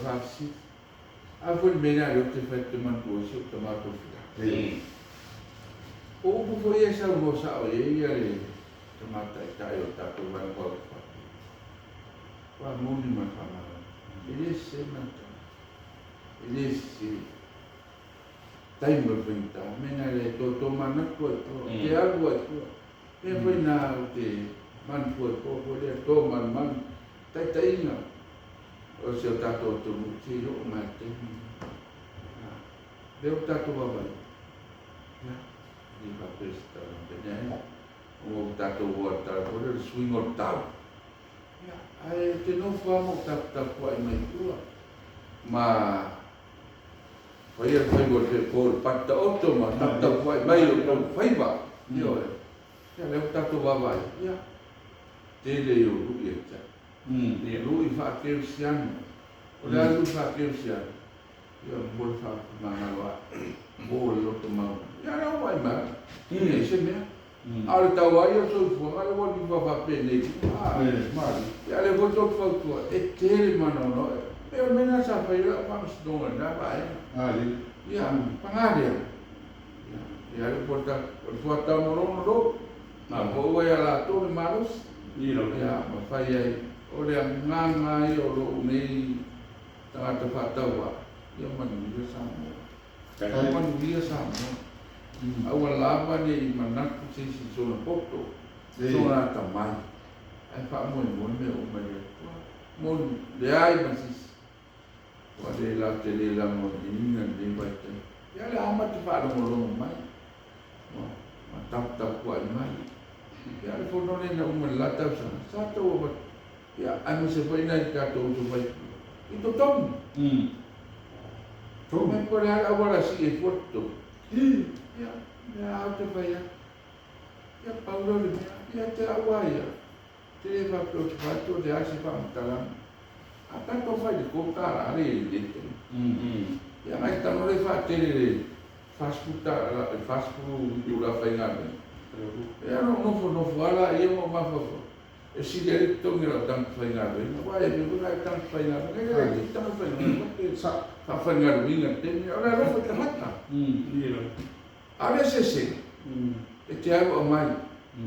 faafesili, A foi le mea lea a lea ou te fai atu te manatua ai si ou tama tofi la. O upu foi ia e saunoa sao i ai le tama taitai o le tatou Vaega Faaupufai, faamoni ma le faamalamalama. E le sese mana tala. E le sese. Taimi o le faigata, mea na le toe tomanatu ai tua, te alu ai tua. Mea foi na ou te manatua ai tua foi lea, tomanumanu, taitaiga o si o tatou atunuu seia oo mai i le taimi lenei. Lea ua tatou vaavaai, ia, e le faapea o se tala penea, ona ua tatou o i le tala foi lea o le suiga o le tau. Ia, ae ou te nofo lava ma ou taputapuai mai tua ma faia le faiva o le fepo i le pati taoto ma taputapuai mai i o outou faiva. Ioe. Ia, lea ua tatou vaavaai, ia, tele ia o lui ia te au. Lui faa-kerisiano. O le a lui faa-kerisiano? Ia, mo le faamagalo ae, mo le loto maualalo. Ia, lea ua vaai mai, e leai se mea. A o le tau lava ia o le soifuaga lea ua liva faapenei a, ia lea foi tou te fautua e tele manaonao. E pei o le mea lena sa fai ai lau faamasinoga i lena vaega. Ia, paga lea, ia, ia le upu a le tagata, o le fuataga o lona lou, a pau ai ia latou le malosi, ia, ma fai ai. O le agaga lava ia o lou nei tagata faatauvaa, ia manuia Samoa. Ia manuia Samoa. Aua lava ne i manatu se isi i sona poto, sona atamai, ae faamoemoe mea uma i le Atua. Moni, leai ma se isi ua le la te le lagolagoina lenei vaitaimi. Ia le amata faalogologo mai ma taputapuai mai. Ia le fono lea na uma i le la tausaga, sa tau avatu. Ia, aemaise foi nai tatou uso faipule i totonu. Mea po o le a le auala e sii ai fua totonu. Ia, mea lava ou te fai atu. Ia, pau lea o le mea. Ia te au lava ia, ou te le faapea ou te fai atu o le a se faamatalaga. A tatou fai i le $3 le i lenei taimi. Ia, nai tago lea e faatele i le $40, le 40 itula faigaluega. Ia, ona ou nofonofo lava laia ma ou mafaufau. E sili ai le totogi o lau tagata faigaluega, aua e mea foi la e tagata faigaluega, e le laitiiti tagata faigaluega pe faafaigalueina i le taimi lea, o le alofa i tagata. A o le eseesega, e te alu aumai,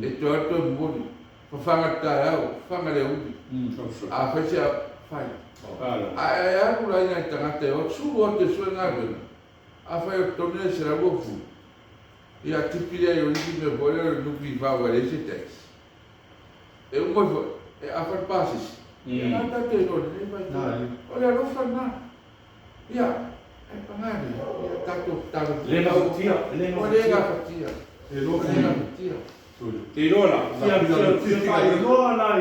e toe alu toe momoli, fafaga le taeao, fafaga le aoauli, a fai se fai. Ae alu la i nai tagata e o atu, sulu atu e sue galuega, afai o totonu e 120, ia tipi lea i o isi mea foi lea o le NPF ua leai se tax. E uma ifo, e afa le pasese. Ia na tatou iloa i lenei vaitaimi. O le alofa lena. Ia, ae paga lea, ia tatou tatalo. Le gafatia, le gafatia. Ua le gafatia. Ua le gafatia. Te iloa la, fia fia fia faailoa la i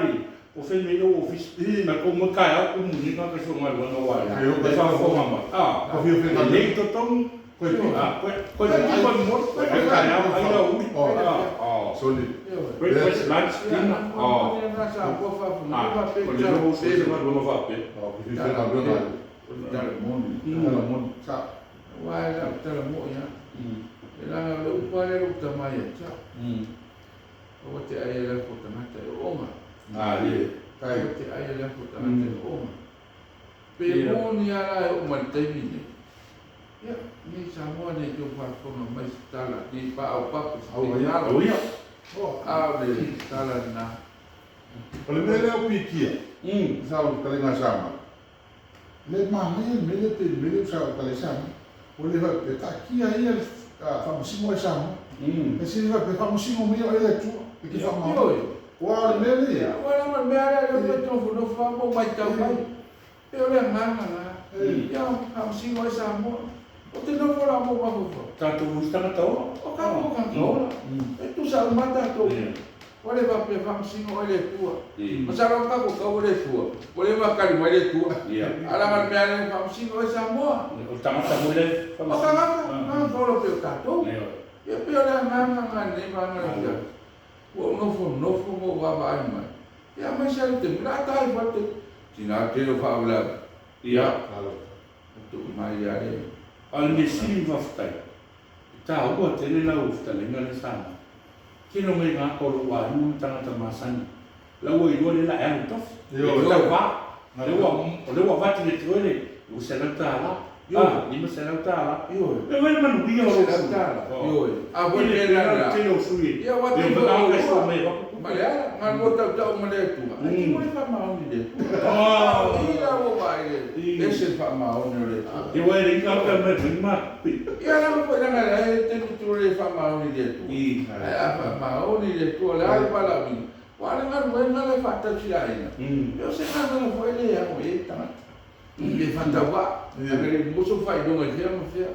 o fai mai lou ofisa. Mai kou mai taeao ku muni ka ka galuega wa e faafofoga mai. Ah, e lei totogi. Koe piti koe momoli, ai taeao, ai aoauli. Breakfast, lunch, dinner. O le iloa uso se galuega faapea. Tala moni. Aua e lau tala moi lava. E leaga o le upu lava lea a lou tama ia te au. Aua te ai e le afu o tagata e ooga. Aua te ai e le afu o tagata e ooga. Pe moni lava la e oo mai i le taimi lenei, ia, nei Samoa nei tou faafofoga mai se tala, nei paopapa se finagalo, a o le tala lena. O le mea lea o pikia, sa o talega Samoa, le manaia le mea lea pei le mea lea sa o talega Samoa. O le faapea, taatia ia le faamasino ai Samoa. E sili faapea, faamasino mai oe le Atua, e te faamama. Aua o le mea lea. Aua lava le mea lea, lea ua nofonofo lava ma ou matau mai. Pei o le agaga la, ia faamasino ai Samoa. Ou te nofo la ma ou mafaufau. Tatou usi tagata ola. O tatou tagata ola. E tusa uma tatou. Ua le faapea faamasino oe le Atua. Masalo lava tatou tau le Atua. Ua leva ona tali mai le Atua. Ae leaga o le mea lea faamasino oe Samoa. O le tagata foi lea e faamasino. O tagata, tagata ola pei o tatou. Ia pei o le agaga lena i lenei vaega lau Afioga. Ua ou nofonofo ma ou vaavaai mai. Ia aemaise lava le taimi, o le a ta ifo atu te tina tele o faalavelave. Ia. Tuu mai ia le. A o le mea sili ma faafetai, e taua tele lau fetalaiga lea sa aumai. Tele o mea i gata o lou aiga ma tagata masani, la ua iloa lea la e alu i tofi, e tauva. O lea ua avatu le tioe $200. $500. Ioe. E vai le manuia o lou sui. Ioe. A foi I le le tele la. tele o sui. Ia ua E te manao ka sua lua. mai avatu Ma tupe. le ala, galua tautau ma le Atua. Ai ti mo le faamaoni le Atua. Ia ua vaai le ese le faamaoni o le Atua. Ia ua e le ika pe mai mai ma. Ia la foi langa le te tu le faamaoni le Atua. Ai a faamaoni le Atua le ala valaauina. Ua le galuega le faatausi aiga. Ia o se galuega foi le ao e tagata. Pe faatauvaa. Ae le musu faailoga i fea ma fea.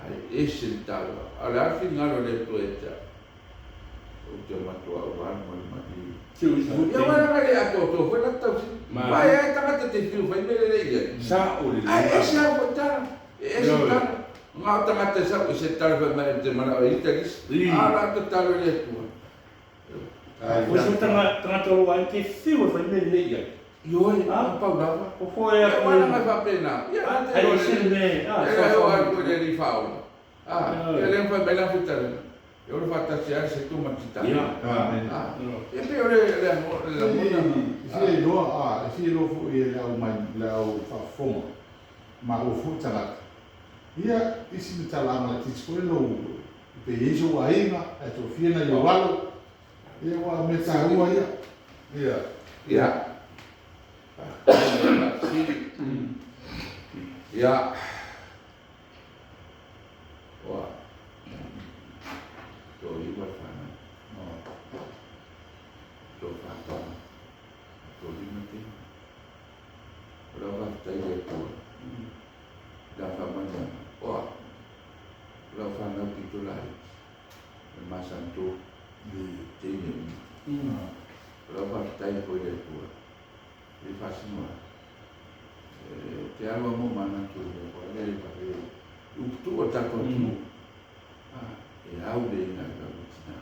Ai ese le taua. A o le a le finagalo o le Atua ia te au. Ou te matua valu ma le malie. Ia ua langa le atoatoa foi la tausi. Uae ai tagata te fiu fai mea lelei i ai. Sa o le Ai ese lava foi tala. E ese tala. Nga o tagata e sau i se tala fai mai te manao e ita lisi. A o la tatalo i le Atua. O se tagata o lo ai te fiu e fai mea lelei i ai. Ioe, a pau lava. O foe atu. Ia ua faapena. Ia te Ai ese le mea. E o ai ko le ni whaola. Ia le fai mai la fitalega. E ora faatasi ai se tu ma tita. Ia. Ia pe o le le le lagona. E fia iloa, e fia iloa foi e le au mai le au faafofoga ma ua foi tagata. Ia, isi matalaga laitiiti foi lou pe i ai sou aiga ae toafia nai ou alo. Ia, aua o mea taua ia. Ia. Ia. Faafetai mo le faafesili. Ia. Ua toaiva le fanau. Toafa tama, toalima teine. O lau faafetai i le Atua i lana faamanuiaga. Oa, o lau fanau pito laiti, o le masani teine uma. O lau faafetai foi i le Atua i le faasinoa. E te alu lava ma ou manatu i le mea foi lea e faapea i uputuu o le tatou atunuu. E au le iga i lau tina.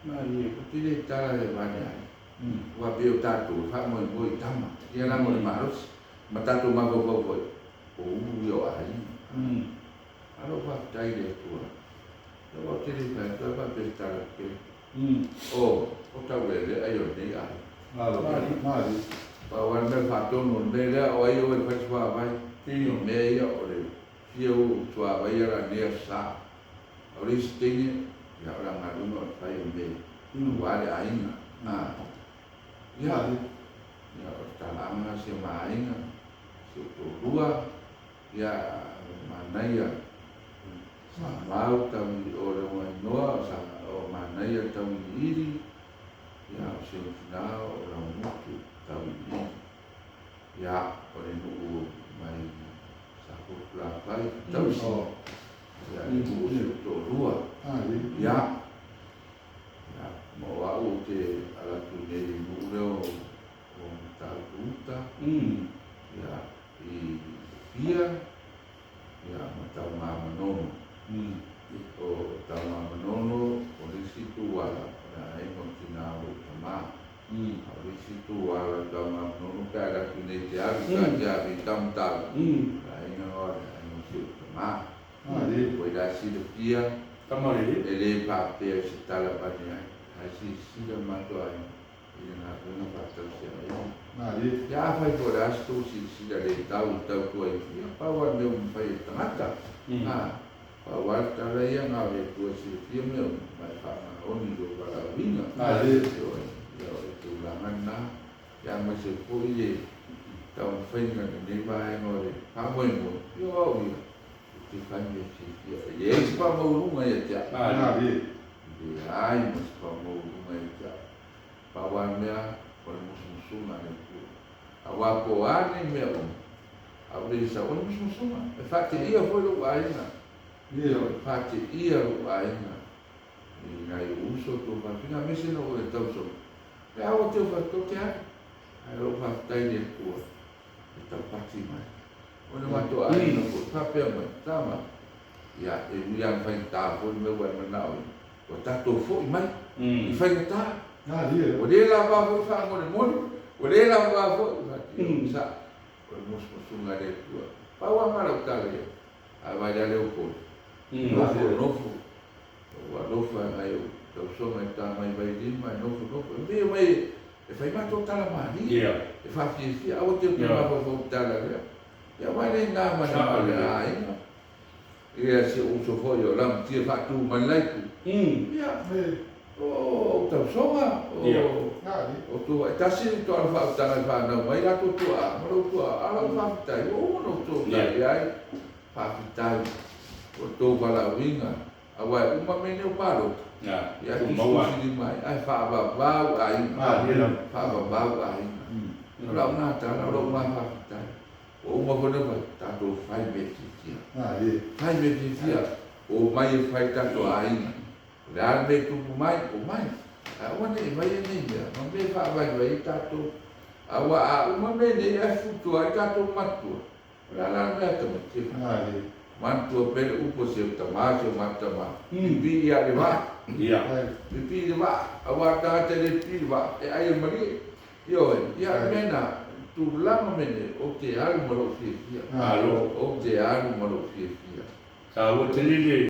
Ou te le tala e vane ai. Aua pei o tatou e faamoemoe i tama, ia leaga o le malosi. Ma tatou mafaufau foi, o ulu ia o aiga. A o lou faafetai i le Atua, aua ou te le fai atu ai faapea se tala pele. O, o taulealea ia o lenei aiga. Pau lava le mea faatonu o le mea lea, o ai o e fai suavai. O mea ia o le fia o suavai ia la nei aso sa. A o le isi teine, ia o le galuega o le fai o mea aua le aiga. Ia, ia o le talaaga si o ma aiga, si ou toalua, ia manaia sa mau tau o le igoa sa o manaia Tauiliili, ia o si ou tina o Laugutu Tauiliili. Ia o le nuu mai sa Populafai tausi. Ia le nuu o si ou toalua. Ia, ia ma o au ou te ala atu nei i le nuu lea o Matautu Uta. Ia i Apia, ia ma Tanugamanono. O Tanugamanono o le isi ituala o le aiga o tina o lou tamā. A o le isi ituala o Tanugamanono pe a alu atu nei te alu i Tatiavi i Tamatave, o le aiga lena o le aiga o si ou tamā. Ua i la silafia e le faapea i se tala vane ai, ae silasila le matou aiga i le galuega faatausi aiga. Ia afai po o le a se tou silasila le tau i tautua i ia, pau lava le mea ua mafai e le tagata. Pau lava le tala ia na o le Atua e silafia mea uma, ma e faamaoni i lou valaauina. Ioe, ia o le tulaga lena. Ia aemaise foi le taumafaiga i lenei vaega o le faamoemoe, ia o au ia, ou te fai mea fiafia. E leai se faamaualuga ia te au. E leai ma se faamaualuga ia te au. Pau lava le mea, o le musumusuga a le Atua. Aua po o a nei mea uma, a ua le sau, o le musumusuga. E faateia foi lou aiga. E faateia lou aiga i nai ou uso tou faafina, aemaise na ou e tausoga. E a ua te ou faapea, ou te alu. Ae o lou faafetai i le Atua e taupati mai. O le matou aiga foi, faapea mai, Tama, ia, e ui lava ina faigata foi le mea ua e manao ai, ua tatou foi mai i faigata. Ua le lava foi faamolemole, ua le lava foi, faatino sa, o le musumusuga a le Atua. Pau lava ma lau tala ia, ae vaai la le Upolu, nofo, nofo, ua alofa nai ou tausoga e ta mai Vailima, e nofo, nofo, e mea mai. E fai matou tala malie. Ia. E faafiafia, aua te toe mafaufau i tala lea. Ia aua e le na ma le Sao ma le lelei. aiga. Ia si ou uso foi o Lamatia faatu mai le itu. Ia, o ou tausoga, o o tua e tasi le toala faautaga e fanau mai latou tuaa ma lou tuaa, a o lau faafetai ua uma ona outou tali ai. Faafetai o le tou valaauina, aua e uma mea nei o palota, ia tusitusilima ai, ae faavavau aiga, faavavau aiga. O lau na tala, o lou na faafetai. Ua uma foi ona fai, tatou fai mea fiafia. Fai mea fiafia, omai e fai tatou aiga. O le a le mea e tupu mai, omai. Ae aua ne i vaia nei mea, ma mea e faavaivai ai tatou. Aua a uma mea nei ae futua ai tatou matua, o le a la le mea a tamaiti e fai? Manatua pea le upu a si ou tama, si o matou tama, pipii ia le vaa. Pipii le vaa, aua a tagata e le pipii le vaa, e ai e malie. Ioe, ia o le mea lena, tulaga mea nei, ou te alu ma lou fiafia. Malo. Ou te alu ma lou fiafia. Taua tele le.